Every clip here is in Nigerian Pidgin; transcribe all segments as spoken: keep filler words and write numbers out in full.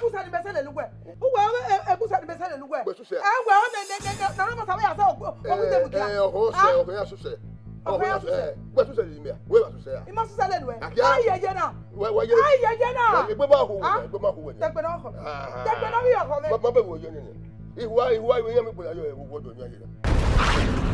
Busa ni bese le lugwe. Uwe, e, e, busa ni bese le lugwe. Gbe suse. E, we, o, ne, ne, ne, ne, na, na, ma sabe ya sa, o, o, o, gute bukia. Eh, eh, oho, se, Ah? Oho ya suse. Oho ya suse. Eh, gbe suse ni mi a. We ba suse ya. Ima suse le lugwe. Akia. Ayi, ye, ye na. We, we, ye. Ayi, ye, ye na. We, gbe ma hu, Ah? Gbe ma hu, we. Tegbe na ho. Ah. Tegbe na mi ho, me. Ma, ma be wo ye ni ni. Ihuwa, ihuwa, iwe ye mi gbola yo, e, wo, wo do ni aye na.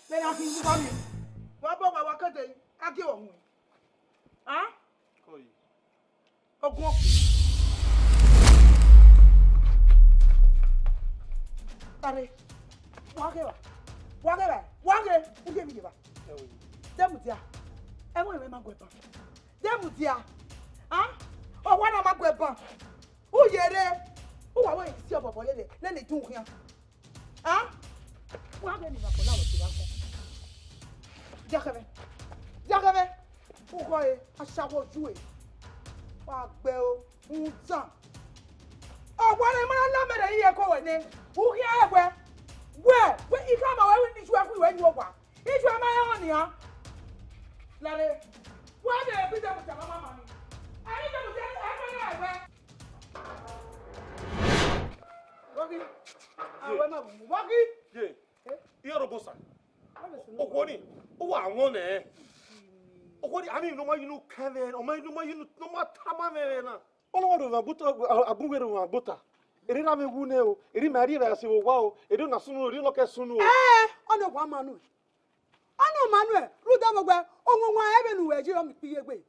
Then I think you come in. What about my work? I give up. Huh? Koi. Ogun oku. Tare. Wage ba. Wage ba. Wage. Uge mi ba. Demu dia. Ewe we ma gwe ba. Demu dia. Huh? O wa na ma gwe ba. Uyere. Uwa we si obobo lele. Lele dun ya. Ah? Wọ́n á bẹ̀ ní ìgbà pẹ̀lú àwọn tí wọ́n kọ́. Jákèmẹ́. Jákèmẹ́. Ó kọ́ ẹ, aṣáwó ojú ẹ̀. Wọ́n á gbẹ o. Ń tàn. Ọ̀pọ̀ ni mo ń lọ mẹ́rẹ̀ yíyẹ kó wẹ̀ ni. Wúkí ẹ̀ wẹ̀. Wẹ̀. Wẹ̀ ìka mọ̀ wẹ̀ ní ìṣúwẹ̀ fún ìwẹ̀ ní ọgbà. Ìṣúwẹ̀ máa ń hàn nìyàn. Lálẹ́. Wọ́n á bẹ̀rẹ̀ bí jẹ́ mo jà máa máa mi. Àní jẹ́ mo jẹ́ ẹgbẹ́ náà ẹ̀wẹ̀. Wagi. Awe na bu. Wagi. Ye. Eh? Iyo robosa. Okoni. Uwa won eh. Okoni ami no ma yinu keve, o ma yinu ma yinu no ma tama ve na. Ono wa do na buta, agunwe do na buta. Eri na me wu ne o. Eri ma ri ra si wo wa o. Eri na sunu, eri no ke sunu o. Eh, ono wa manu. Ono manu e. Ru da mo gbe. Onwo wa ebe nu we ji o mi piye gbe.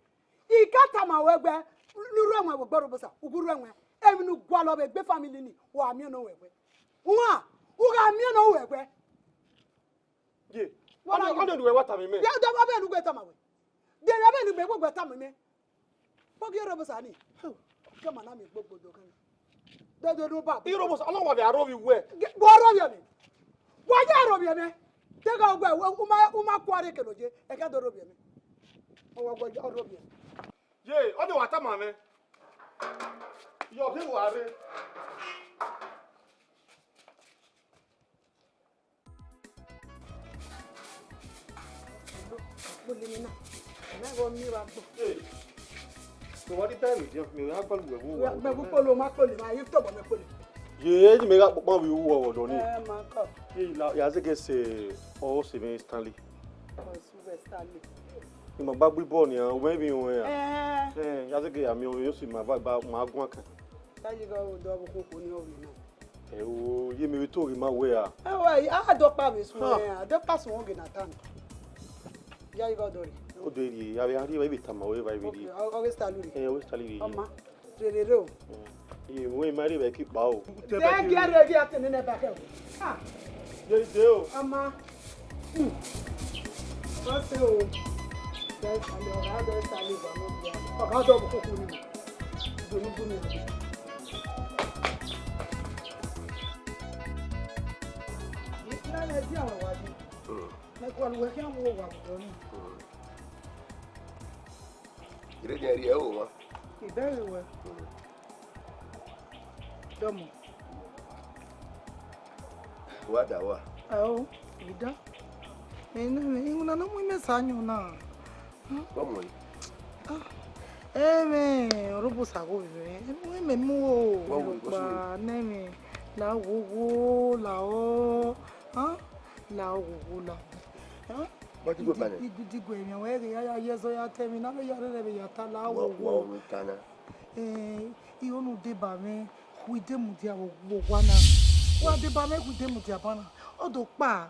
Ikata ma we gbe, lu ru enwe we gboro bosa, ugu ru enwe. Emi nu gwa lo be gbe family ni, wa mi no we gbe. Wa, u ga mi no we gbe. Ye. Wala Ono, yo. Ono du we wa ta mi me. Ya da ba be nu gbe ta ma we. De ya be nu me gbe ta mi me. Pogi ro bosa ni. Ke ma na mi gbogbo do kan. Dodo do ba. Iro bosa, Ọlọ́run wa be aro bi we. Bo aro bi mi. Wa ya aro bi mi. Tega ogwe, uma, uma kware ke loje. E ka do ro bi mi. O wa gbo aro bi mi. Ye, o de wa ta ma me. Yo ke wa re. Kpole mi na. Na go mi wa gbo. Hey. So what the time is? Mi wa gbo we wo. Wa gbo kpole ma kpole ma yi to bo me kpole. Ye, ni me ga popo wi wo wo do ni. Eh, ma ko. Ye la ya ze ke se o se me Stanley. O su be Stanley. Ni ma gba gbi ball ni a, o me bi won ya. Eh. Eh, ya ze ke ya mi o yo si ma ba gba ma gun kan. Ta ji go do bo ko ko ni o wi na. Ewo, ye mi to ri ma we a. Ewa, a do pa mi sun Ah. e, a do pa sun oge na tan. Ya igo dori. O de ri, ya be ari we bi tama we ba bi Okay, ri. o- oge sta luri. Eh, we sta luri. Oma, re re re o. Ye we ma ri be ki pa o. Te ge re ge ate ne ne ba ke o. Ah, Ye de o. Oma. Hmm. Wọ́n ṣe o. Bẹ́ẹ̀ sálẹ̀, ọ̀gá bẹ́ẹ̀ sálẹ̀ ìgbà wọn bí i. Ọ̀gá ọ̀dọ́ ọ̀bùkún kú ni. Ìdùnnú kú ni. Ìpínlẹ̀ díẹ̀ wà wájú. Mẹ́kọ́ àlùwẹ̀ kí wọ́n wà wùdọ́ ni. Ìrẹ́jẹ rí ẹ o wọn. Ìbéèrè wẹ̀. Dọ́mọ̀. Wá dà wá. Ẹ o, ìdá. Ẹ̀yin náà ni, ìwọ̀n náà mú ìmẹ̀sà yín náà. Kọ́mọ yìí. Eme, orobo sago bebe. Eme mu o. Wa wo, wa so. Pa neme. La wo wo, la o. Ha? La wo wo, la. Ha? What you go, Bane? Igu digo emi, we ya ya yezo ya temi, na ya re re ya ta la Wa wo wa wo. Wo tana. Eh, i onu de ba me, ku de mu dia wo wo wa na. Wa de ba me, ku de mu dia ba na. Odo pa,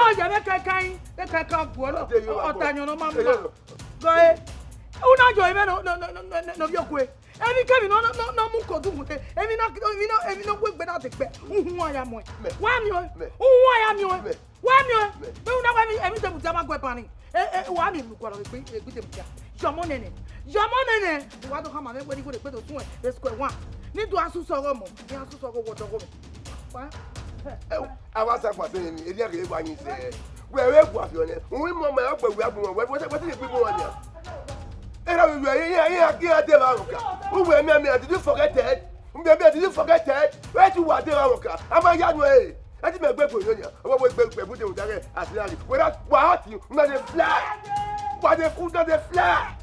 Oh, yeah, make I kind, make I come go. No, Ade, you are Ota, you know, mama. Hey, no. Go ahead. Una jo ime no no no no no no no yokwe. Emi kemi no no no no mu ko du mute. Emi no emi no emi no gbe gbe na te gbe. Uhun aya mo. Me. Wa mi o. Me. Uhun aya mi o. Me. Wa mi o. Me. Be una wa mi emi te mu jama gwe pani. Eh eh wa mi lu ko lo gbe gbe te mu ja. Jomo nene. Jomo nene. Wa do kama me we ni go de pe to tun e. Square one. Ni do asu soro mo. Ni asu soro wo do go mo. Wa. Awa sa kwa se ni, elia ke wa ni se. We we gwa fi one. Unwi mo ma gbe we abu we. We we ti gbe mo ni. Era we we ye ye ye ye de ba ka. U we mi mi, did you forget that? Mi mi, did you forget that? Where you wa de ba ka? Ama ya no e. E ti me gbe gbe yo ni. Owo we gbe gbe bu de u dare. Asilari. We ra wa ti na dey fly. Wa dey ku na dey fly.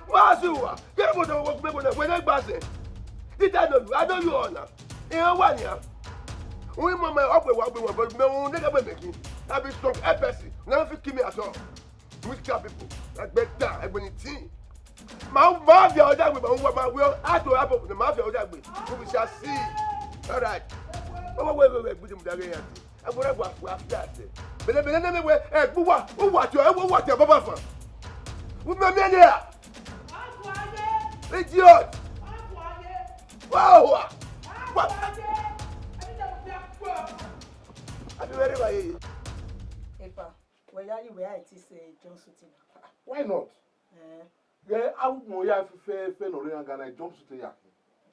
Wa su wa. Ke mo do wo me ko na. We na gba se. Did I know you? I know you all now. Ìran wà ní à. Wọ́n mọ̀ mọ̀ ọ̀pẹ̀ wà ọ̀pẹ̀ wà bọ̀ mẹ́wọ̀n nígbà pẹ̀ mẹ́kì. I be strong F S C. Never fit kill me at all. Witchcraft people. Ẹgbẹ́ ta ẹgbẹ́ ni tí. Màá màá fi àwọn dàgbé màá wọ màá wọ àtò àbọ̀ màá fi àwọn dàgbé. We shall see. All right. Wọ́n wọ́n wọ́n wọ́n gbé jẹ́ mo darí ẹ̀yà tí. Ẹgbẹ́ rẹ̀ wà fún àfíà tẹ̀. Bẹ̀rẹ̀ bẹ̀rẹ̀ náà wẹ̀ ẹ̀gbọ́n wà ó wà tí ó wà tí ó bá bá fà. Wọ́n mẹ́mí ẹ̀ ní à. Idiot! Wow! What? Abi where ba ye? Epa, where are you? Where I say jump shooting? Why not? Eh. Yeah, I would know ya if fair fair no ring and I jump shooting ya.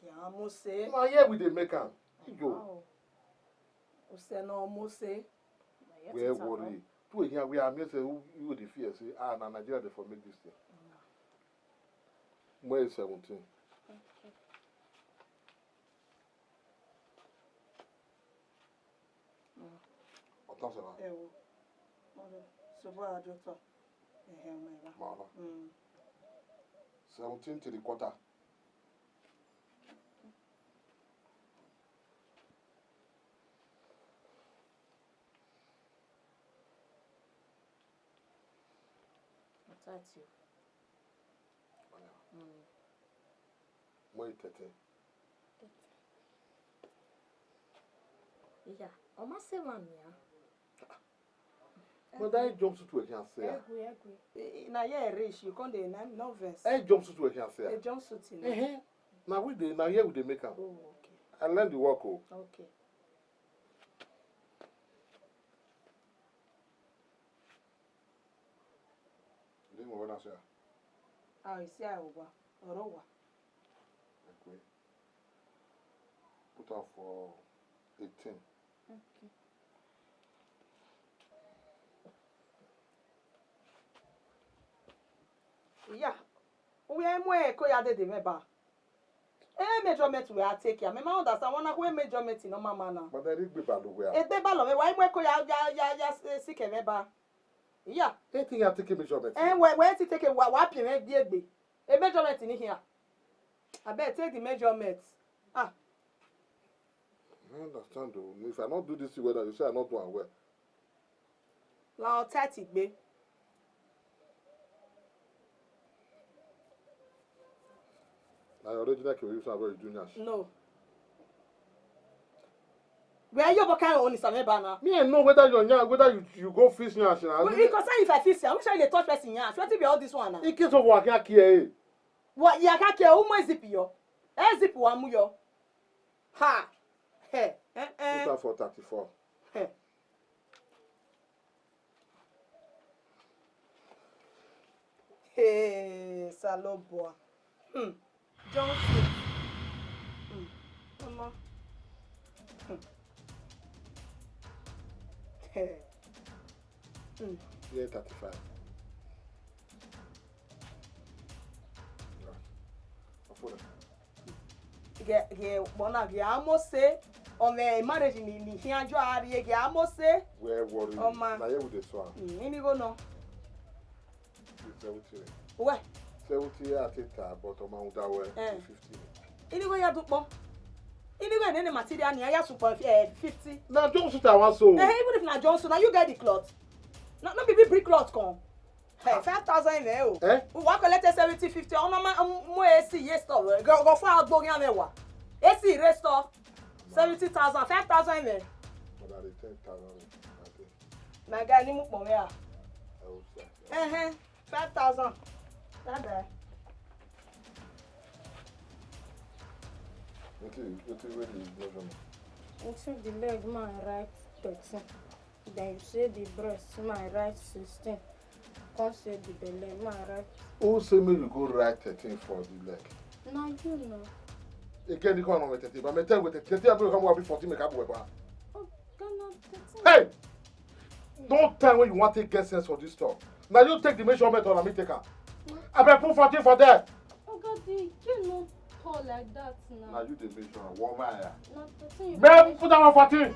Yeah, I must say. Ma here we dey make am. Yo. Wow. Use no must say. Where worry? Tu here we are me say you dey fear say ah na Nigeria dey for make this thing. May seventeen. Ọtọ sọ̀rọ̀. Ẹ wo, ọdọ, ṣùgbọ́n àjọ tọ̀. Ẹ̀hẹ̀, ọmọ ìlà. Màá lọ. Mm. Seventeen to the quarter. Ọtọ àti o. Ọ̀nà. Mm. May thirteen. Iya, ọma se wa mia. But that jumpsuit wey can say. Egwe, egwe. Eh, na here I reach, you come dey na no vex. That jumpsuit wey can say. The jumpsuit, you know. Eh, na we dey, na here we dey make am. Oh, okay. I learn the work o. Okay. Leave my brother say. Ah, you see, I will go. Orowa. Okay. Put am for eighteen. Okay. Yeah. We are more ko ya de de meba. Eh, measurement we are take ya. Me ma understand one na we measurement no mama na. But I did be bad we are. E de ba lo me wa mo ko ya ya ya ya si ke meba. Yeah. Anything you take measurement. Eh, we we ti take wa wa pi me bi egbe. A measurement in here. I bet take the measurement. Ah. I understand though. If I not do this thing well, you say I not do am well. La o thirty gbe. Na your original cake you say you do nyash. No. Where you book on is ameba na. Me I know whether you nya whether you you go fix nyash na. Well, it concern if I fix am. Which one dey touch person nyash? Wetin be all this one na? In case of work, I care. What? You can't care. Who more zip yo? Eh, zip wa mu yo. Ha. Hey. Eh eh. Put am for thirty-four. Hey. Hey, Saloboa. Hmm. Johnson. Hmm. Mama. Hmm. Hey. Hmm. Year thirty-five. Ge ge bona ge amose. O me marriage ni ni hianjo ari ge amose. Where worry? Oh, man. Na here we dey so. Mm, ini go no. Seventy. Where? Seventy at it, but o ma uda we. Eh. Fifty. Ini go ya dupo. Ini go nene material ni ya supo eh, fifty. Na Johnson I want so. Eh, even if na Johnson, now you get the cloth. No, no be big cloth come. Hey, five thousand in there. Eh? We want collect seventy, fifty. Oh, no, ma, um, mo A C, yes, store. Go, go for out, go, get me wa. A C, rest store. Seventy thousand, five thousand in there. But I dey ten thousand. My guy, ni mo pon ya. Uh-huh. Five thousand. Bye bye. Wetin wetin wey dey measurement? Wetin the leg man write thirteen. Then you say the breast man write sixteen. Come say the belle man write. Who say make you go write thirteen for the leg? Na you know. Again, you come on with thirteen, but me tell with thirteen, I come up with fourteen, make up with. Oga, na thirteen. Hey! No time when you want to get sense for this talk. Now you take the measurement or let me take am. I bet put fourteen for there. Oga, the girl no tall like that now. Now you dey measure am. One man. Na thirteen. Man, put that one fourteen.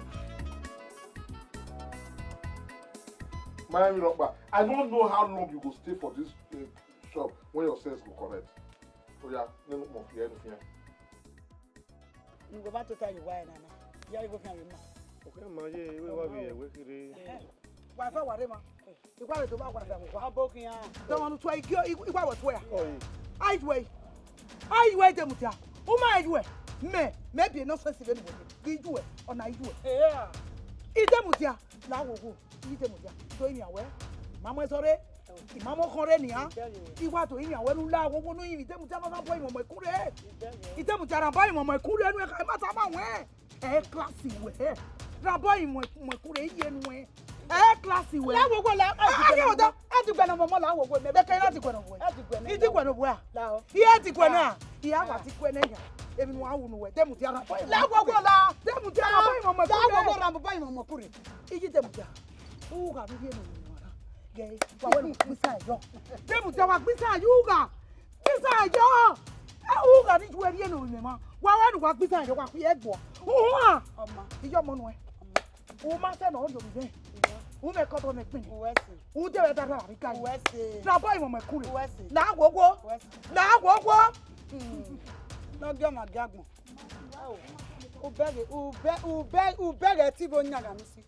Miami Rock Bar. I don't know how long you go stay for this uh, shop when your sense go correct. Oh yeah, no more fear, no fear. You go back to tell you why, Nana. Yeah, you go find your man. Okay, ma ye, we wa bi e we kiri. Wa fa wa re ma. Igwa re to ba wa da wa. Abokin ya. Don wanu to igio igwa wa to ya. Oh, yeah. Ai we. Ai we de mutia. O ma ai we. Me, me bi no so si be ni we. Gi ju e, ona ju e. Yeah. Ide mutia. La wo wo. Ide mutia. Do imi awe. Mama sore. Imamo kore ni a. Iwa to imi awe lu la wo wo no imi de mutia ma ba boy mo mo kure. Ide mutia ra boy mo mo kure nu e ka ma ta ma we. Eh, classy we. Eh. Ra boy mo mo kure ye nu e. Eh, classy we. La wo wo la. Ah, ye o da. A ti gbe na mo mo la wo wo me. Be ke la ti gbe na wo. A ti gbe na. I ti gbe na wo. La o. Ye ti gbe na. Ye wa ti gbe na ya. Emi wa wu nu we. De mutia ra boy. La wo wo la. De mutia ra boy mo mo. La wo wo ra boy mo mo kure. Iji de mutia. Uga bi ye nu. Ge, wa we gbisa yo. De mutia wa gbisa yo uga. Gbisa yo. E uga ni ju e ye nu me ma. Wa wa nu wa gbisa yo wa ku ye gbo. Uha. Oma. Iyo mo nu e. O ma se no yo bi. U me ko to me pin. Uwesi. U de we da ra bi kai. Uwesi. Na boy mo me kure. Uwesi. Na gogo. Uwesi. Na gogo. Hmm. No gyo ma gyagbon. Wow. Ubege, ube, ube, ubege ti bo nyaga mi si.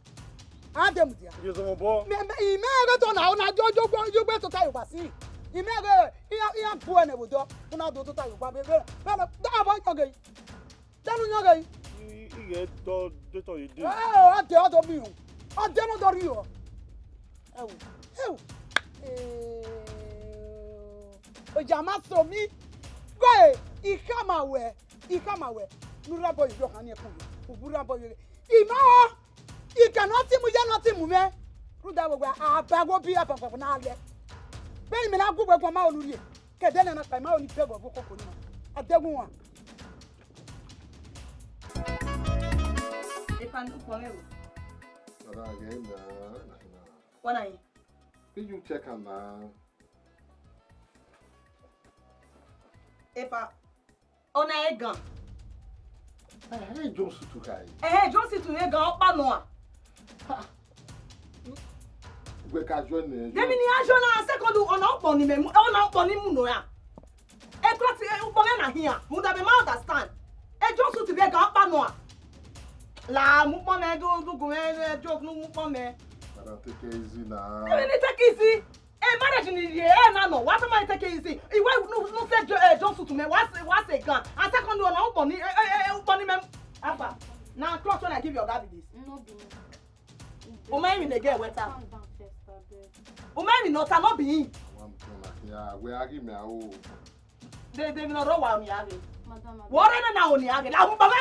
Adem dia. Yo zo mo bo. Me, me, ime ege to na, na jo, jo, jo, jo, gbe to tayo ba si. Ime ege, iya, iya bu ene wo do. Una do to tayo ba, be, be, be, da ba nyoge. Da nu nyoge. I, i, i ge to, de to ide. Eh, ade, ade mi o. Ade no do ri o. Ewu, ewu. Oja ma so mi. Go e, ikama we, ikama we. Nura boy yo kan ekun. Ubura boy yo. Ima o. Ika no ti mu ya no ti mu me. Ruda we we abago bi apa pa na le. Be mi na gu we gwa ma onu rie. Ke de na pa ma oni pe go go koko ni. Adegun wa. Epa ni upo me o. Ada again na. What are you? Did you check am na? Epa, ona egan. Hey, John Sutu kai. Eh, John Sutu egan opa no a. Gwe ka join ne. Demi ni ajo na second ona opo ni me, ona opo ni mu no ya. E klo ti e upo me na here. Mu da be ma understand. E John Sutu be egan opa no a. La mu po me do do go me joke no mu po me. Madam, take it easy now. Demi ni take easy. Eh, marriage ni ye, eh, na no. What am I take it easy? Iwe no no say jo eh John Sutu me. What say what say gan? And second one, na uponi eh eh eh uponi me. Afa. Na cloth when I give your guy be this. No be me. O my me dey get wetter. Calm down first, abeg. O my me no ta no be him. One thing like yeah, we argue me oh. They they no rowa oni age. Madam, abeg. Wore na na oni age. La mu ba me.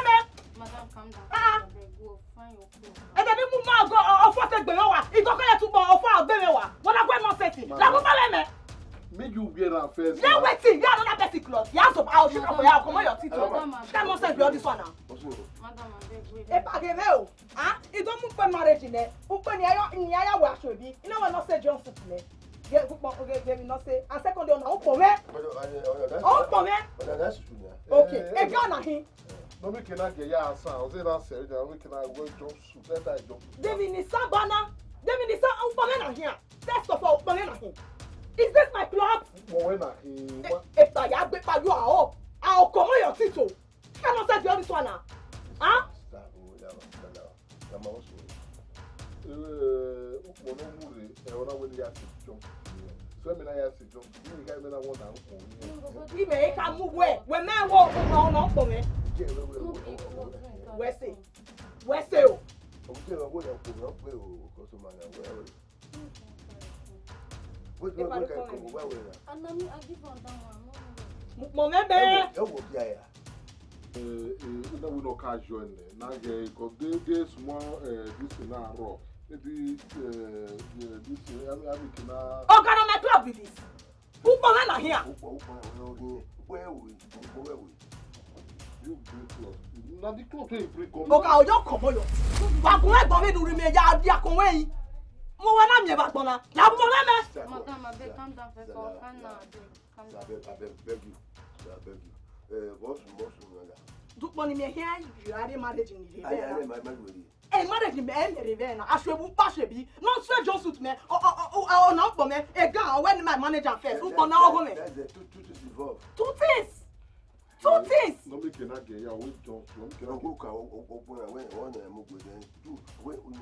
Madam, calm down. Ah. Abeg, go find your clothes. Ede ni mu ma go ofo te gbe wa. Ito ko ye tu bo ofo agbe me wa. Wona gwe nonsense. La mu ba me. Make you wear am first. Yeah, wetin? You another person cloth. You have some out. You come for you. Come on your teeth. Madam, abeg. That nonsense be all this one now. Madam, abeg, wait. E pa ge me o. Ah, e don mu pe marriage ne. U pe ni ayo ni aya wa so bi. You know what not say John Foot ne. Ge gu pon ge ge mi no say. And second day na u pon we. U pon we. Okay. E ga na hin. No make na ge ya san. O say na say na make na go jump suit. Let I jump. Demi ni sa bana. Demi ni sa u pon we na hin. First of all, u pon we na hin. Is this my cloth? Mo we na hin. E pa ya gbe pa yo a o. A o comot your teeth o. Can I say the other one now? Huh? Ukpono mure, e ona wele ya se jump. So me na ya se jump. Ni ga me na wona ukpono. Ime e ka mu we, we me wo ukpono na ukpono. We say, we say o. Oke, we go ya ukpono pe o, customer na we. Wait, wait, wait, can come over where? And na me, I give am that one. No, no, no. Mo me be. E wo bi aya. Eh, eh, na we no ka join na ge ko de de small eh this na ro. Maybe eh yeah, this eh abi abi kina. Oga na my club be this. Who pon na here? Who pon who pon who pon where we? Who pon where we? You bring cloth. Na the cloth wey you bring come. Oga, ojo comot your. Wa kun e gbon mi nu ri mi ya di akon we yi. Mo wa na mi e ba gbon na. La mo na me. Madam, abeg, calm down first. I'll find now, abeg. Calm down. Abeg, abeg, beg you. I beg you. Eh, boss, boss, no, no. Duk money me here, you are the marriage in the. Aye, aye, my, my, my. Eh, marriage ni me, eh, me revenge na. Ashwebu, pashwebi. No swear John suit me. Oh, oh, oh, oh, oh, no, but me. Eh, girl, when my manager first, who gonna go me? That's the two, two things involved. Two things. Two things. No make na get ya with John suit. No make na go ka o o o when when na mo go then two when we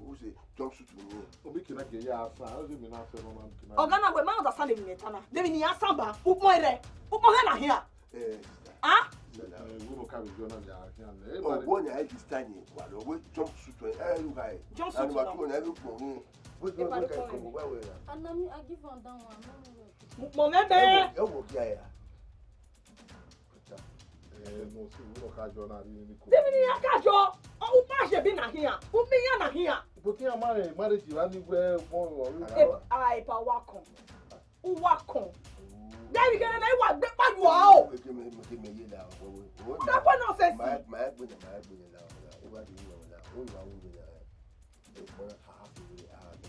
we say John suit me. No make na get ya asa. How do you mean asa? No make na. Oga na we man understand the minute na. They mean ya samba. Upo ere. Upo ere na here. Eh, sister. Ah? Sister, now. Eh, we no carry John and ya here. Oh, one ya is tiny. Well, we jump suit. Eh, you guys. Jump suit. And what one every for me. We don't look at come over where. And na me, I give am that one. No, no, no. Mo me be. E wo ki aya. Eh, no, see, we no carry John and you. They mean ya ka jo. Oh, upa she be na here. Umi ya na here. But here marriage, marriage you only wear one or. Eh, I pa wa come. Uwa kan. Gari gari na iwa gbe padu a o. Make me make me ye la. That one nonsense. My my gbin my gbin la. Iwa di ni la. O iwa wo ni la. E ko na ha ha fi we ha ha de.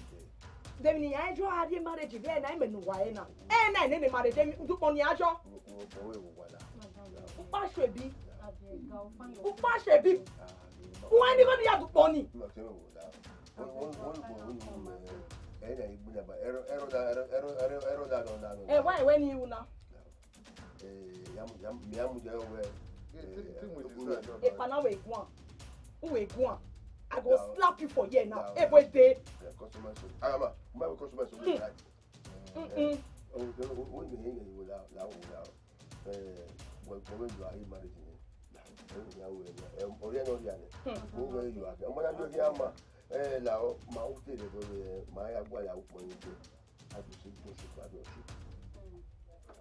Dem ni ajo a di marriage be na me no wa e na. E na ne ne marriage mi du pon ni ajo. Mo mo we wo wa la. Upa shebi. Upa shebi. Why ni go ni ya du pon ni? Mo se wo la. Wọ́n wọ́n wọ́n wọ́n wọ́n ẹ ẹ ẹ gbọ́dọ̀ bá ẹrọ ẹrọ da ẹrọ ẹrọ ẹrọ ẹrọ da lọ da lọ. Eh, why when you na? Eh, ya mu ya mu ya mu jẹ ọwẹ. E pa na we gwan. Who we gwan? I go slap you for here now. Every day. Customer so. Arama, my customer so. Mm. Mm. Oh, wọ́n mi yẹn yẹn wo la la wo la. Eh, wọ́n wọ́n yọ ayé marriage ni. Ẹ wò ya wo ya. Ọ̀rẹ́ náà rí àná. Wọ́n wọ́n yọ àgbẹ̀. Ọmọ náà ló rí àmà. Eh, la o, ma o te le bo le, ma ya gwa ya o pon ni te. A ti se to se pa do se.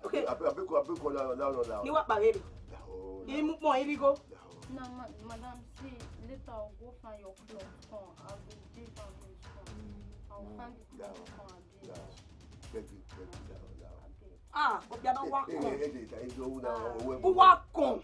Okay. Abi, abi ko, abi ko la, la, la, la. Ni wa pa re. La o, la Imu pon irigo. o. No, ma madam, see, later I'll go find your cloth. Come, I'll be give am this one. I'll find the cloth. Come and be. Beg you, beg you, la o, la o. Ah, obiama wa Eh, kon. eh, eh, eh, eh, eh, Bu wa kon.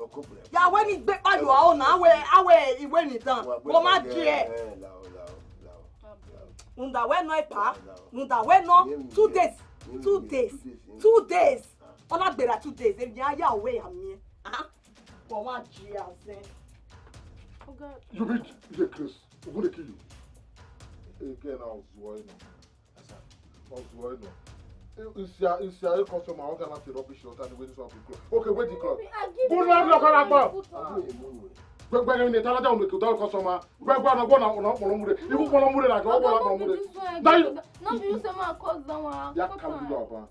Ọkọ bẹ̀rẹ̀. Ya we ni gbe pa yo awo na we awe iwe ni dan. Ko ma je. Eh, la o, la o, la o. Unda we no e pa. Unda we no two days. Two days. Two days. Ona gbera two days. E ya ya we ya mi. Ah. Ko ma je azen. Oga, You mean you dey craze? Who dey kill you? Again, I was worried. I was worried. Isi a isi a customer ọ ga na ti rubbish your time wey this one be close. Okay, wait the cloth. I give Go you down, look at that money, boy. put on. Gbẹgbẹ ni tala down with the customer. Gbẹgbẹ na gbọ na na kpọrọ mure. Ibu kpọrọ mure na ka ọ kpọrọ kpọrọ mure. No be you say ma cut that one. Ya Cut kalu am. Your aba.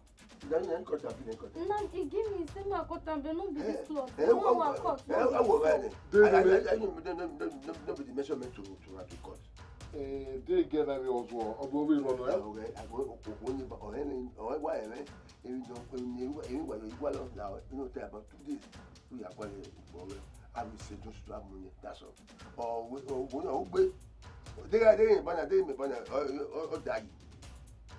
Then you cut am, you cut. Na e give me say ma cut am, but no be this cloth. Eh, No one cut. eh, eh, wo ba ni. Dey, dey, I, I, dey. I, no, no, no, no, no be the measurement to, to, to cut. Eh, dey get na me was one. Ọdún orí ìrọ̀lẹ́. Eh, okay, I go, go, go, ni ba, oh, eh, oh, eh, why, eh, eh, you know, eh, eh, eh, why you go along now? You know, tell about two days. We are calling it, oh, eh, I will say just to have money. That's all. Oh, we, oh, we, oh, we, they are, they are, they are, oh, oh, oh, die.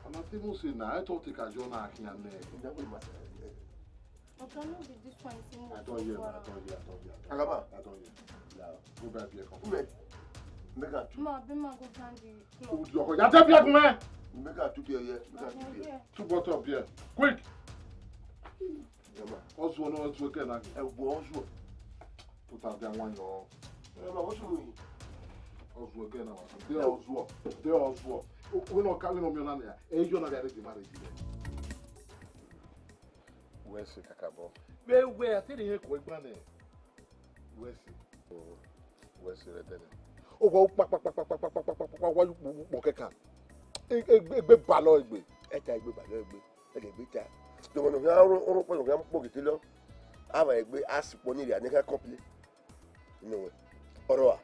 And I think say na I thought take a journal here and there. That will matter. Eh, Oga, no be this one say mo I so don't hear, far. I don't hear, I don't hear. Agaba. I don't hear. Now, Go buy beer come. Women, make a two. Ma be ma go find the cloth. Ojú ọkọ̀ ya tẹ́ bí ẹkùn mẹ́. Make a two beer here. Make a two beer. Yeah. Two bottle of beer. Quick. Agaba. Ọzọ náà ọzọ kẹ́ náà. Eh, go also. Put out that one yọ. Agaba, what's wrong? Ọzọ kẹ́ náà wà. Dé ọzọ. Dé ọzọ. Wọ́n náà ká wọ́n náà mi náà nìyà. Èyí yóò náà bí a lè di marriage yẹn. Wẹ́ẹ̀sì kàkà bọ̀. Wẹ́ẹ̀wẹ́ àtẹ̀lé yẹn kò gbọ́n nìyẹn. Wẹ́ẹ̀sì. Wẹ́ẹ̀sì rẹ tẹ́lẹ̀. Ó wọ́n pàpàpàpàpàpàpàpàpà wáyé pọ̀ kẹ́kà. Egbe balọ̀ egbe. Eta egbe ba egbe. Eta egbe ta. Domo no ya ro ro po ya po gete lo. Aba egbe a si po ni ri ani ka complain. No we. Oro a.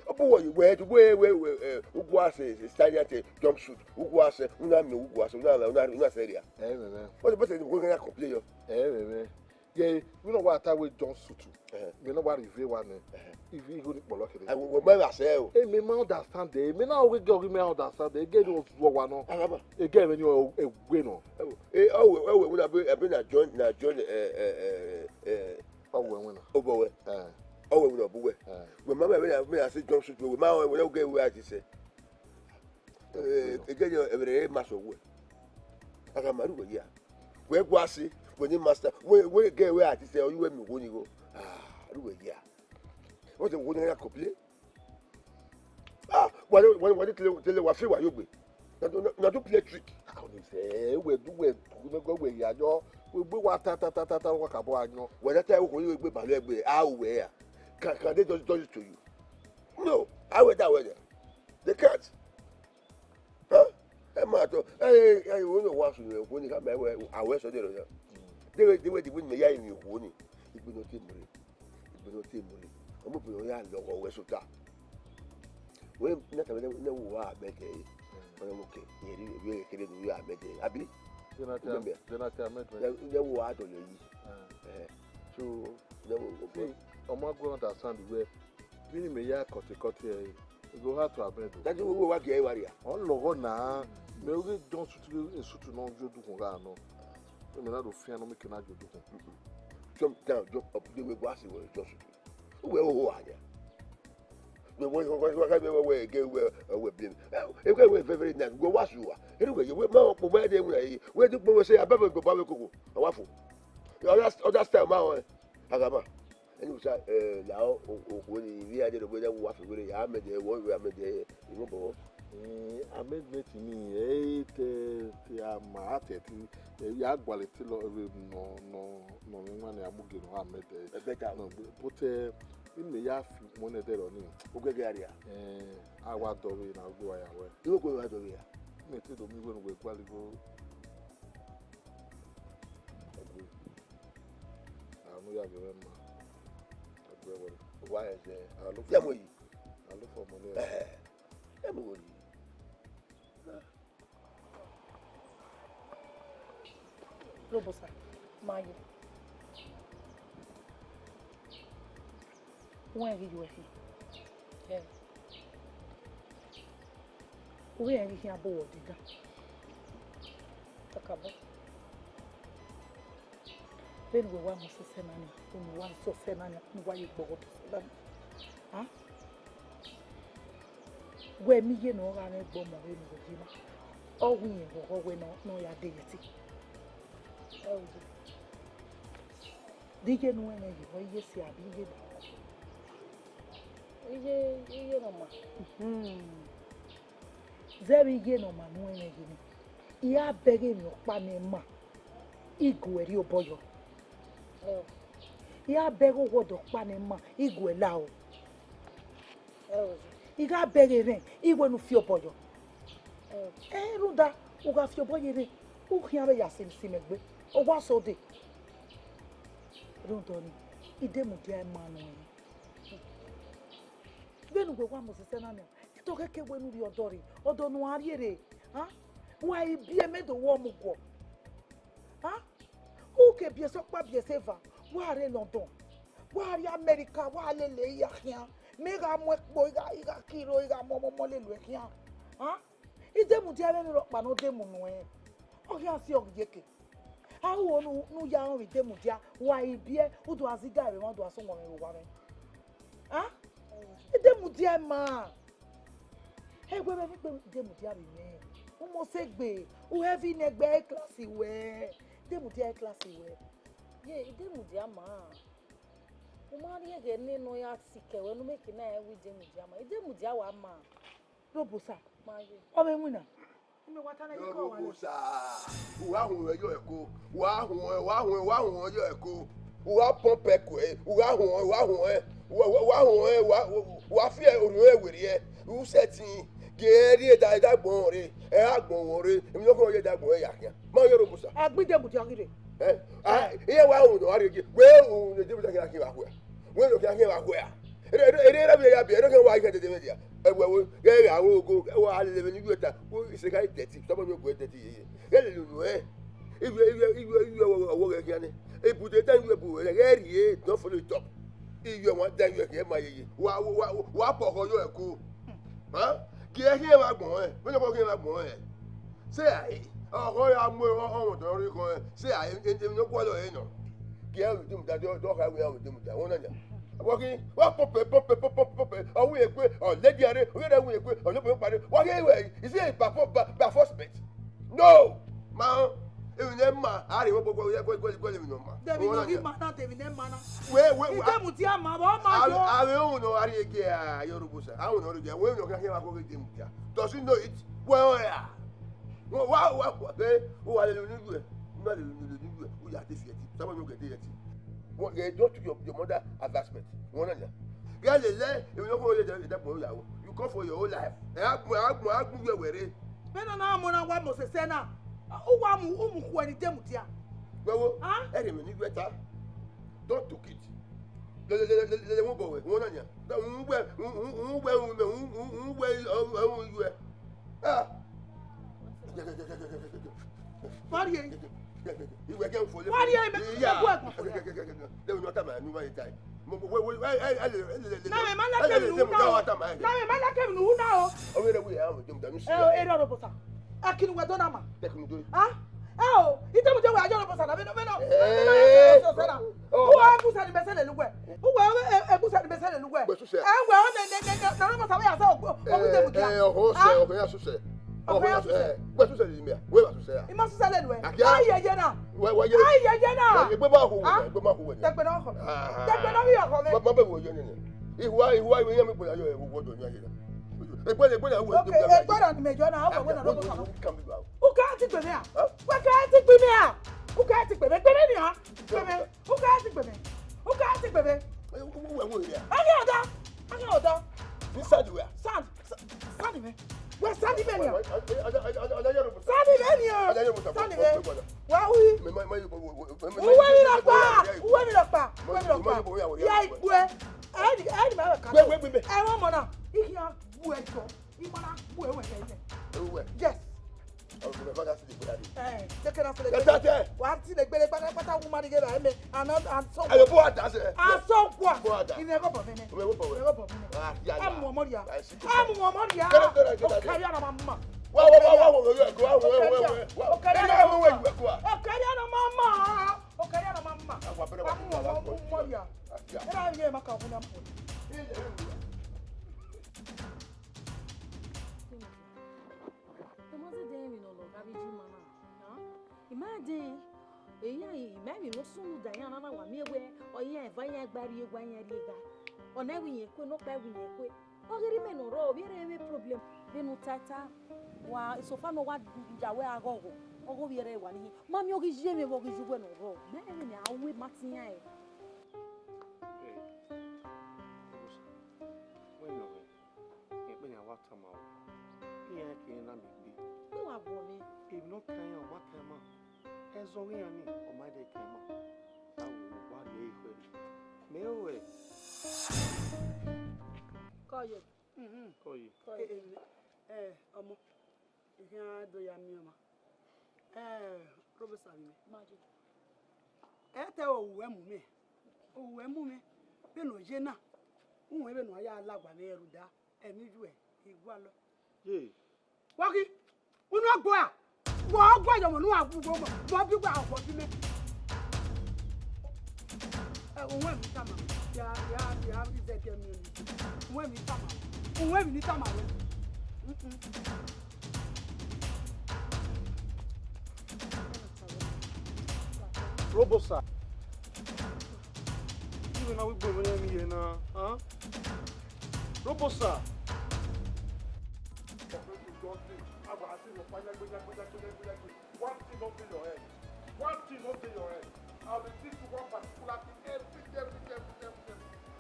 Obu wo we we we we ugwa se style te jump suit. Ugwa se una mi ugwa se una una una seria. Ẹ bẹ̀rẹ̀. What about the go ya complain yo? Ẹ bẹ̀rẹ̀. Ye, we no wa ta we jump suit. Eh. We no wa reveal one. If you go ni polo kere. I will remember say o. E mi ma understand e. Mi na we go mi understand e. Get us wo wa no. Agaba. E get me ni o e we no. Eh, oh, we we na be be na join na join eh eh eh eh. O we we no. Obo we. Eh. Oh, we no bu we. Eh. We mama we na me I say jump suit we ma we we get we at say. Eh, again you every maso we. Agaba ru we ya. We go asi, we ni master. We we get we at say you we mi go ni go. Ah, ru we ya. What the one ya complain? Ah, why why why tell tell wa fe wa yo gbe. Na to na to play trick. How ni say we do we do me go we ya yo. We gbe wa ta ta ta ta ta wa ka bo anyo. Whether tell you go you gbe ba lo gbe. How we ya? Can can they just do it to you? No. How we that way? They can't. Huh? Ẹ máa tọ ẹ ẹ ẹ wọn yóò wá sùn yẹn kó ní ká máa wẹ àwẹ sọ dèrò yẹn. Déwé déwé dìbò ní ya ìrìn òkú ni ìgbìnà tí mo rí ìgbìnà tí mo rí ọmọbìnrin yà lọkọ wẹ sọta wẹ nàkà bẹ náà wò wá àbẹtẹ yìí wọn yóò kẹ yẹn rí ìwé kékeré ní wíwá àbẹtẹ yìí àbí Jonathan, Jonathan Ahmed. náà wò wá àtọ̀lẹ̀ yìí Uh, ẹ̀ so, náà wò wò see, ọmọ go understand where. Mini me ya kote kote eh. E go hard to abeg o. dájú wíwò wá kì í wá rí a. Ọlọ́gọ́ náà, mi ò rí jọ tuntun rí èsùtù náà ojú odùkùn rà náà. Èmi náà ló fi ẹnu mi kì í náà jọ odùkùn. Jump down, jump up, they will go ask you where just to. Where oh anya. We we we we we we we get where we blame. E get where very very nice. Go wash you. Anyway, you we ma po ba de we we do po we say ababa go ba we koko. Awafo. Other other style ma o. Agaba. Anyway, sir, eh, now o o ni we are the way that we wash we ya me de wo we me de. You know bo. Ee, amendment ni ee te te ama ate ti ee, ya gwale ti lo ee, no no no ni mane amuge no amete. E better. No, but eh, in me ya fi mo ne dero ni. O gege area. Eh, awa do we na go ya we. You go wa do ya. Me ti do mi we no we gwale go. Agwe. Anu ya be ma. Agwe we. Why is there? Anu. Ya mo yi. I look for money. Eh, let me go. Robosa, Mayo. When are you here? Yeah. Where are you here? About what? Talk about. Then we want to say nani, we want to say nani, we want you to say nani. Huh? We mi ye no ga ne gbo mo we no ye na. O wi ye go we no no ya de yeti. E o. Di ye no ene ye o ye si abi ye. Iye, iye no ma. Hmm. Zebi ye no ma no ene ye ni. Iya bege mi okpa ne ma. Igwe ri oboyo. Eh. Iya bege wo do pa ne ma. Igwe la o. Eh. Iga bege re. Igwe nu fi oboyo. Eh. Eh, ruda. Uga fi oboyo re. U hia be ya sim sim egbe. O wa so de. Ruda ni. Ide mu dia ma no. Benu gwe wa mo se na mi. Ito keke wenu ri odori. Odo nu ari ere. Ha? Wa ibi e me do wo mu gwo. Ha? Uke bi eso pa bi eseva. Wa re London. Wa re America. Wa le le ya hia. Me ga mu epo iga iga kiro iga mo mo mo le lu hia. Ha? Ide mu dia le ro pa no de mu nu e. O hia si o je ke. Awo nu nu ya o ide mu dia. Wa ibi e. Udo aziga re mo do aso mo me wa me. Ha? Ide mu dia ma. Hey, we we we de mu dia bi me. Umo se gbe. U heavy ne gbe class we. De mu dia class we. Ye, ide mu dia ma. U ma ri ege ne no ya sike we no make na e wi de mu dia ma. Ide mu dia wa ma. Robosa. Ma ye. O me mu na. Ime wa ta na iko wa. Robosa. Wa hu we yo eko. Wa hu wa hu wa hu yo eko. Wa pump eko e. Wa hu wa hu e. Wa wa wa hu e. Wa wa fi e onu e were e. U setting. Geri e da e da gbon re. E a gbon wo re. Emi no ko ye da gbon e ya kia. Ma yo Robosa. Agbide mu ti agire. Eh? Ah, iye wa hu no ari ge. We hu no de mu ta kia kia wa ko ya. We no kia kia wa ko ya. Ere ere ere bi ya bi. Ere ke wa ike de de media. E we we. Ge ya wo go. E wa ale le ni yueta. Wo ise ka dirty. Someone no go dirty ye. Ge le lu e. Iwe iwe iwe iwe wo wo ge kia ni. E bu de tan iwe bu. Ge ri e. Don't follow it up. Iwe wa dan iwe ke ma ye. Wa wa wa po ko yo e ko. Ha? Ki e ki e wa gbon e. Me no ko ki e wa gbon e. Se ai. O ko ya mo o o to ri ko e. Se ai e e no ko lo e no. Ki e wi dum da do do ka wi e wi dum da. Won na nya. Wa ki wa pop e pop e pop pop pop e. O wi e pe o le di are. O ye da wi e pe o no pe pare. Wa ki e we. Is it by force? By force? No. Ma. E wi ne ma. Ari wo ko ko ko ko le mi no ma. Debi no gi ma na debi ne ma na. We we. Ide mu ti ama bo ma jo. Awe o no ari ege a Yoruba sa. Awe no ri je. We no ka ke wa ko ge de mu ja. Does he know it? Well, yeah. Wa wa wa. Eh, o wa le lu ni ju e. Ma le lu ni ju e. O ya te fi e ti. Someone no get e ti. What, you don't took your, your mother advancement. Won na. Get le le, if you no go that boy ya. You come for your own life. E agbon agbon agbon we were. Me no na mo na wa mo se se na. U wa mu u mu ku e ni de mu dia. Wewo. Ah? E re mi ni ju e ta. Don't took it. Le le le le le won go we. Won na nya. Da won we won we won we won we won we. Ah. Marie. Iwe ke fo le. Marie, me ku e ku e. They will not have my new time. Mo mo we we I I I le le le. Na me ma la ke mi nu na o. Na me ma la ke mi nu na o. O we we ya mo dem da mi si. E e ro ro bosa. Akinu we do na ma. Tekunu do. Ah? E o, ite mu je we ajo ro bosa na me no me no. Eh. O wa ku sa ni be se le lu we. U we e ku sa ni be se le lu we. Gbe suse. E we o ne ne ne ne ro bosa we ya se o o ku de mu dia. Eh, o se o ya suse. O ya suse. Gbe suse ni me. We ba suse ya. I ma suse le lu we. Akia. Ai ye ye na. We we ye. Ai ye ye na. Gbe ma hu. Gbe ma hu we. Te gbe na ho. Te gbe na wi ho me. Ma be wo ye ni ni. Ihuwa ihuwa iwe ye mi gbe ya yo e wo do ni aye. Egbe egbe ya wo. Okay, egbe ra ni me jo na ho we na ro bosa. Kan bi ba. U ka ti gbe me a. U ka ti gbe me a. U ka ti gbe me gbe me ni a. Gbe me. U ka ti gbe me. U ka ti gbe me. Anya oda. Anya oda. This side where? Sand. Sand me. We sand me ni. Sand me ni o. Sand me. Wa wi. Uwe mi lo pa. Uwe mi lo pa. Uwe mi lo pa. Ya igwe. Ai ai ma ka. Gbe gbe gbe. E won mo na. Father still dey bother you. Eh, take care of the That's that there. Wa ti le gbere pátápátá woman dey get eme. And, and, and so Ayo bo ada se. And so kwa. Bo ada. Ine go bo mene. We go bo. We go bo mene. Ah, yeah, yeah. Amu mo moria. I see. Amu mo moria. Get up there, get up there. Okari na mama. Wa wa wa wa wa wa wa wa wa. Okari na mama. Okari na mama. Okari na mama. Amu mo moria. Era ye maka kuna mpo. Tomazi de mi no lo gabi ji mana. Imagine. Eya, imagine no sunu da ya na na wa mi ewe. Oya eva ya gbari egwa ya ri ega. Ona wi yen kwe, no pa wi yen kwe. Ogiri me no ro, bi ere we problem. Be no tata. Wa so fa no wa ja we agogo. Ogo bi ere wa ni. Mami ogi je me ogi ju we no ro. Me me ni awe matiya e. Hey. When no. Ekpe ni awa tama o. Ihe ke na mi gbe. Pe wa bo mi. If no kan ya o ma kan ma. E zo wi ya ni o ma de kan ma. Awo wa le ife. Me o e. Koye. Mhm. Koye. Koye. Eh, eh, eh, omo. Ihe a do ya mi o ma. Eh, Robo Sami. Maji. E te o we mu me. O we mu me. Be no je na. Unwe be no ya alagba me eru da. Emi ju e. Igwa lo. Ye. Waki. Unu agbo ya. Wo agbo ya mo nu agbo mo. Mo bi gba agbo bi me. Eh, unwe mi tama. Ya, ya, ya, ize ke mi ni. Unwe mi tama. Unwe mi ni tama. Mm-mm. Robosa. Even now we go when me here now, huh? Robosa. One thing don't be your head. One thing don't be your head. I'll be teach you one particular thing every day, every day, every day, every day.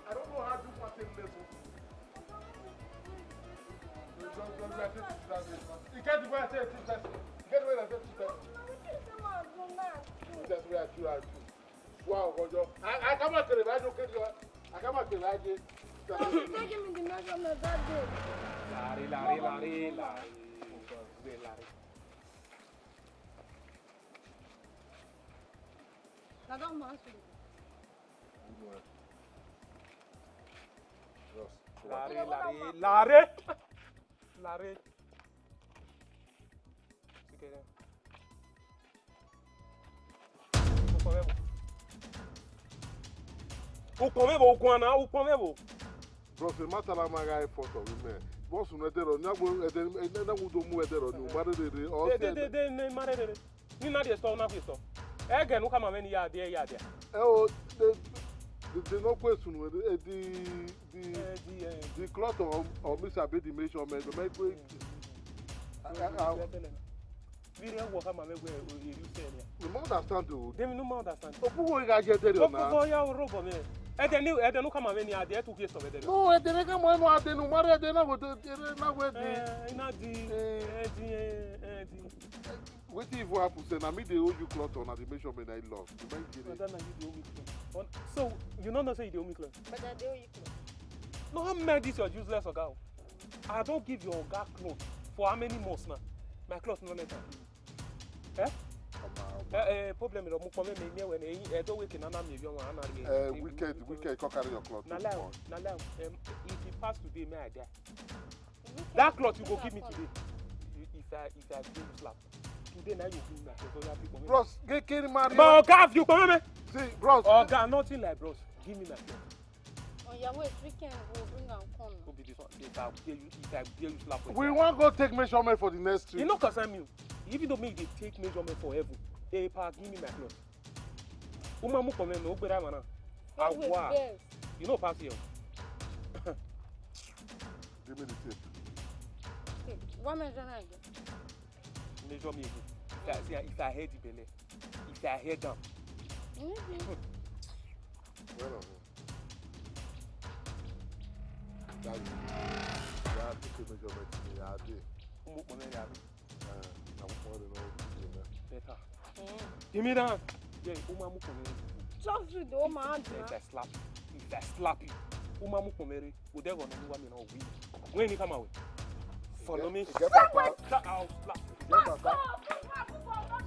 I don't know how you want to level. You get the way I say teach person. You get the way I say teach person. That's where I do, I do. Wow, Ojo. I, I come out to the radio, I come out to the radio. Take me the measurement that day. Larry, Larry, Larry, Larry. Larry. Na that man should. Good one. Bros. Larry, Larry, Larry. Larry. Sikere. Ukpọnvwẹ vwo? Ukpọnvwẹ vwo, uguan na, ukpọnvwẹ vwo? Bros, e ma ta na ma gha effort of women. Bros, unu ẹdẹrọ, ne a gu, ẹdẹ, ne a gu do mu ẹdẹrọ ni, u ma rere re, ọ De, si de, ẹdẹ. De, de, ne ma rere re. Ni na rhie sọ, na rhie sọ. Ẹgẹ ne u khama mwẹ ne I ya dia, I ya dia. Ẹ o, de, de, de nọ kue sunu, e, e, the, the, Eh, the, eh, the cloth or, or me sabi the measurement, the micro. Eh, eh, eh. I, I, I, Viri ẹwọ khama mwẹ wẹ, o, eri usẹ ria. You no understand o. Then you no understand. Opu wo ga je tere o na. Opu wo ya oro bo me. Ẹdẹ ni, ẹdẹ ne u khama mwẹ ne I ya dia, e tu rhie sọ vwẹ ẹdẹ. No, ẹdẹ ne khama mwẹ ne I ya dia, no, ma rere ẹdẹ na wo de, ẹdẹ na wo de. Eh, ina di. Eh. Eh, di, eh, eh, di. Wetin even happen say na me dey owe you cloth or na the measurement na I lost? You mind kidding? Brother, na you dey owe me cloth. On, so, you no know say you dey owe me cloth? But I dey owe you cloth. No, how mad this your useless oga o. I don give your oga cloth for how many months now? My cloth no let am. Eh? Omo, omo. Eh, eh, problem is, mo kọ me, me, me, when, eh, eh, don't wake na, na me, you want, na, Eh, eh, wicked, eh, wicked, come carry your cloth. Na lie, na lie. Um, if e pass today, may I die. That cloth you go give me today. If I, if I give you slap. Today, now you give me my cloth. Oya, pick money. Bros, get carry marry. But oga, if you come me. See, bros. Oga, nothing like bros. Give me my cloth. On your way, weekend, we'll bring am come. Go be this one. If I dare you, if I dare you slap. We wan go take measurement for the next trip. E no concern me. Even though me dey take measurement for heaven, eh, pa, give me my cloth. Uma mu come me, o gbera mana. Wait, wait, Awa. Yes. You no pass here. Give me the tape. Tape. What measure na again? Measure me again. If I, see, if I head the belle, if I head down. Mm-hmm. Well, uh, that is, you have to take measurement to me, I did. Umu kpọnẹ ya bi. Uh, I won't want to know what you do, man. Better. Mm. Give me that. Yeah, Uma mu kpọnẹ. Chop food, oh my hand, If I slap, if I slap you, Uma mu kpọnẹ re. Odẹ gọ nọ mi wa mi na wi. When you come away, follow me. Get back out. I'll slap. Get back out.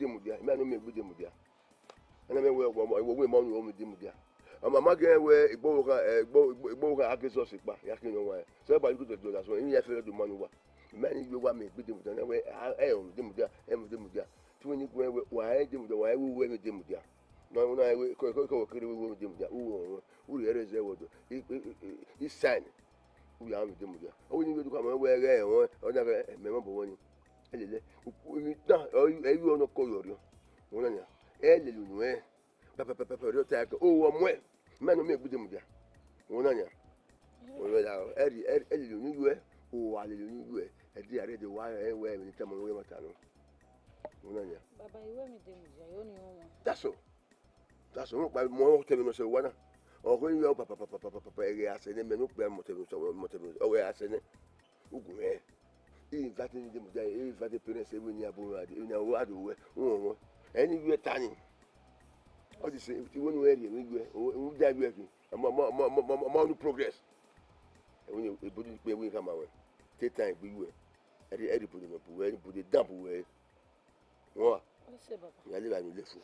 de mu dia, me no me gbe de mu dia. Ena me we wo mo wo we mo no me de mu dia. Ama ma ge we igbo wo ka igbo igbo wo ka ake so se pa ya ke no wa. So ba ku to do that so ni ya fe do manu wa. Me ni yo wa me gbe de mu dia na we e o de mu dia, e mu de mu dia. Tu ni ku we wa e de mu dia, wa e wo we me de mu dia. No no e we ko ko ko kere we we de mu dia. U wo wo. U re re ze wo do. I i i sign. U ya me de mu dia. O ni yo du ka mo we re won. O na ke me mo bo won ni. Elele. U ku ni ta o e yo no ko yo rio. Won na ni. Elele nu e. Pẹpẹpẹpẹ rio ta ke. O wo mo e. Me no me gbe de mu dia. Won na ni. Won na ni. E ri e ri elele nu yo e. O Alele ni we. E di are de wa e we mi tamo we mata no. Una nya. Baba, iwe mi de mi ja, yo ni omo. That's all. That's all. Mo pa mo tell me no say wana. O ko ni yo papa papa papa papa e ase ne me no pe mo tell me so mo tell me. O we ase ne. Ugu e. E invite ni de mo ja, e invite parents e we ni abo wa de. Ni wa do we. Won won. Anywhere tani. All the same, if you want to wear the anywhere, o da we ki. Mo mo mo mo mo no progress. E we ni e body pe we come away. Take time be we. Everybody no put everybody damp we. Won. O se baba. Ya le ba mi le fo.